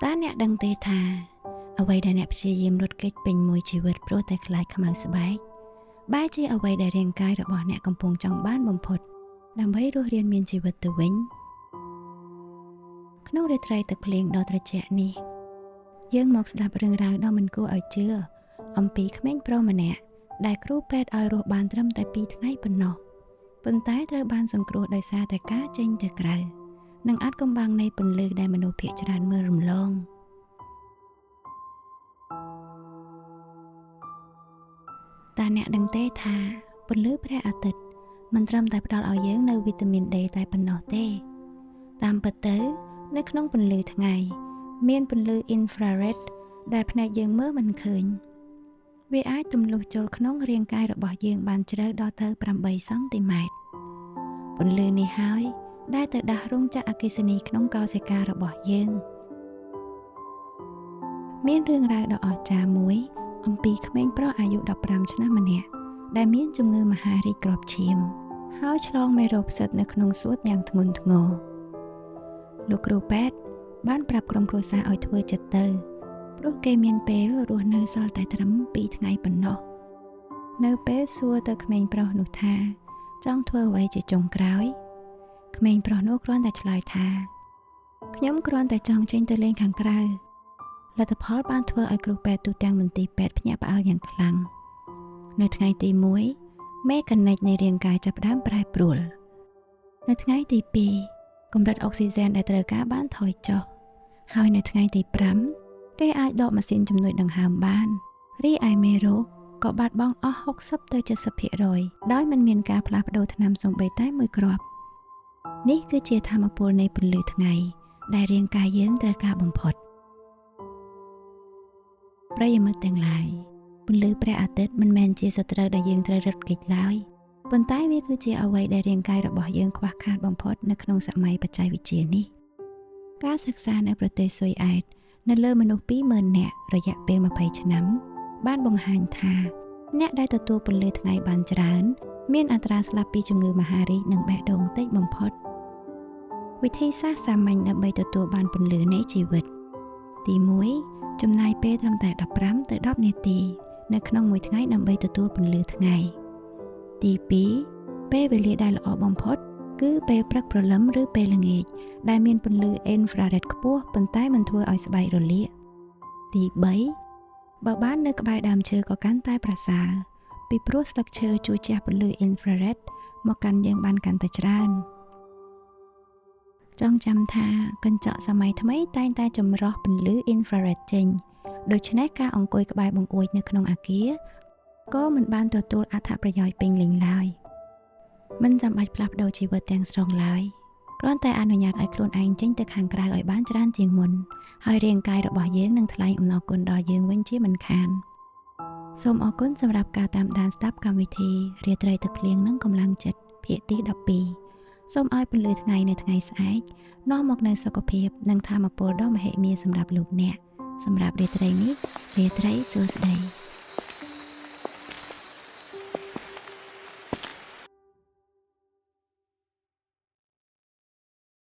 តើអ្នកដឹងទេថាអ្វីដែលអ្នកព្យាយាមរត់គេចពេញមួយជីវិតព្រោះតែខ្លាចខ្មៅស្បែកបែរជាអ្វីដែលរាងកាយរបស់អ្នកកំពុងចង់បានបំផុតដើម្បីរស់រានមានជីវិតទៅវិញក្នុងរាត្រីទឹកភ្លៀងដ៏ត្រជាក់នេះយើងមកស្ដាប់រឿងរ៉ាវដ៏មិនគួរឲ្យជឿអំពីក្មេងប្រុសម្នាក់ដែលគ្រូពេទ្យឲ្យរស់បានត្រឹមតែ2ថ្ងៃប៉ុណ្ណោះប៉ុន្តែត្រូវបានសង្គ្រោះដោយសារតែការចេញទៅក្រៅនិងអាថ៌កំបាំងនៃពន្លឺដែលមនុស្សភាគច្រើនមើលរំលងតើអ្នកដឹងទេថាពន្លឺព្រះអាទិត្យមិនត្រឹមតែផ្ដល់ឲ្យយើងនូវវីតាមីន D តែប៉ុណ្ណោះទេតាមពិតទៅនៅក្នុងពន្លឺថ្ងៃមានពន្លឺ Infrared ដែលភ្នែកយើងមើលមិនឃើញវាអាចទម្លុះចូលក្នុងរាងកាយរបស់យើងបានជ្រៅដល់ទៅ8សង់ទីម៉ែត្រពន្លឺនេះហើយដែលទៅដាស់រោងចក្រអគ្គិសនីក្នុងកោសិការបស់យើងមានរឿងរ៉ាវដ៏អស្ចារ្យមួយអំពីក្មេងប្រុសអាយុ15ឆ្នាំម្នាក់ដែលមានជំងឺមហារីកគ្រាប់ឈាមហើយឆ្លងមេរោគផ្សិតនៅក្នុងសួតយ៉ាងធ្ងន់ធ្ងរលោកគ្រូពេទ្យបានប្រាប់ក្រុមគ្រួសារឲ្យធ្វើចិត្តទៅព្រោះគេមានពេលរស់នៅសល់តែត្រឹម2ថ្ងៃប៉ុណ្ណោះនៅពេលសួរទៅក្មេងប្រុសនោះថាចង់ធ្វើអ្វីជាចុងក្រោយក្មេងប្រុសនោះគ្រាន់តែឆ្លើយថាខ្ញុំគ្រាន់តែចង់ចេញទៅលេងខាងក្រៅលទ្ធផលបានធ្វើឲ្យគ្រូពេទ្យទូទាំងមន្ទីរពេទ្យភ្ញាក់ផ្អើលយ៉ាងខ្លាំងនៅថ្ងៃទី1មេកានិកនៃរាងកាយចាប់ផ្ដើមប្រែប្រួលនៅថ្ងៃទី2កម្រិតអុកស៊ីហ្សែនដែលត្រូវការបានថយចុះហើយនៅថ្ងៃទី5គេអាចដកម៉ាស៊ីនជំនួយដង្ហើមបានរីឯមេរោគក៏បាត់បង់អស់60ទៅ70%ដោយមិនមានការផ្លាស់ប្ដូរថ្នាំសូម្បីតែមួយគ្រាប់នេះគឺជាធម៌ពលនៃពន្លឺថ្ងៃដែលរាងកាយយើងត្រូវការបំផុតប្រិយមិត្តទាំងឡាយពន្លឺព្រះអាទិត្យមិនមែនជាសត្រូវដែលយើងត្រូវរត់គេចឡើយប៉ុន្តែវាគឺជាអ្វីដែលរាងកាយរបស់យើងខ្វះខាតបំផុតនៅក្នុងសម័យបច្ចេកវិទ្យានេះការសិក្សានៅប្រទេសស៊ុយអែតនៅលើមនុស្ស 20,000 នាក់រយៈពេល20ឆ្នាំបានបង្ហាញថាអ្នកដែលទទួលពន្លឺថ្ងៃបានច្រើនមានអត្រាស្លាប់ពីជំងឺមហារីកនិងបេះដូងតិចបំផុតវិធីសាស្ត្រសាមញ្ញដើម្បីទទួលបានពន្លឺនៃជីវិតទី1ចំណាយពេលត្រឹមតែ15ទៅ10នាទីនៅក្នុងមួយថ្ងៃដើម្បីទទួលពន្លឺថ្ងៃទី2ពេលវេលាដែលល្អបំផុតគឺពេលព្រឹកព្រលឹមឬពេលល្ងាចដែលមានពន្លឺ Infrared ខ្ពស់ប៉ុន្តែមិនធ្វើឲ្យស្បែករលាកទី3បើបាននៅក្បែរដើមឈើក៏កាន់តែប្រសើរពីព្រោះស្លឹកឈើជួយជះពន្លឺ Infrared មកកាន់យើងបានកាន់តែច្រើនចងចាំថាកញ្ចក់សម័យថ្មីតែងតែចម្រោះពន្លឺ Infrared ចេញដូច្នេះការអង្គុយក្បែរបង្អួចនៅក្នុងអគារក៏មិនបានទទួលអត្ថប្រយោជន៍ពេញលេញឡើយមិនចាំបាច់ផ្លាស់ប្ដូរជីវិតទាំងស្រុងឡើយគ្រាន់តែអនុញ្ញាតឲ្យខ្លួនឯងចេញទៅខាងក្រៅឲ្យបានច្រើនជាងមុនហើយរាងកាយរបស់យើងនឹងថ្លែងអំណរគុណដល់យើងវិញជាមិនខានសូមអរគុណសម្រាប់ការតាមដានស្ដាប់កម្មវិធីរាត្រីទឹកភ្លៀងនិងកម្លាំងចិត្តភាគទី12សូមឲ្យពន្លឺថ្ងៃនៅថ្ងៃស្អែកនាំមកនូវសុខភាពនិងថាមពលដ៏មហិមាសម្រាប់លោកអ្នកសម្រាប់រាត្រីនេះរាត្រីសួស្តី។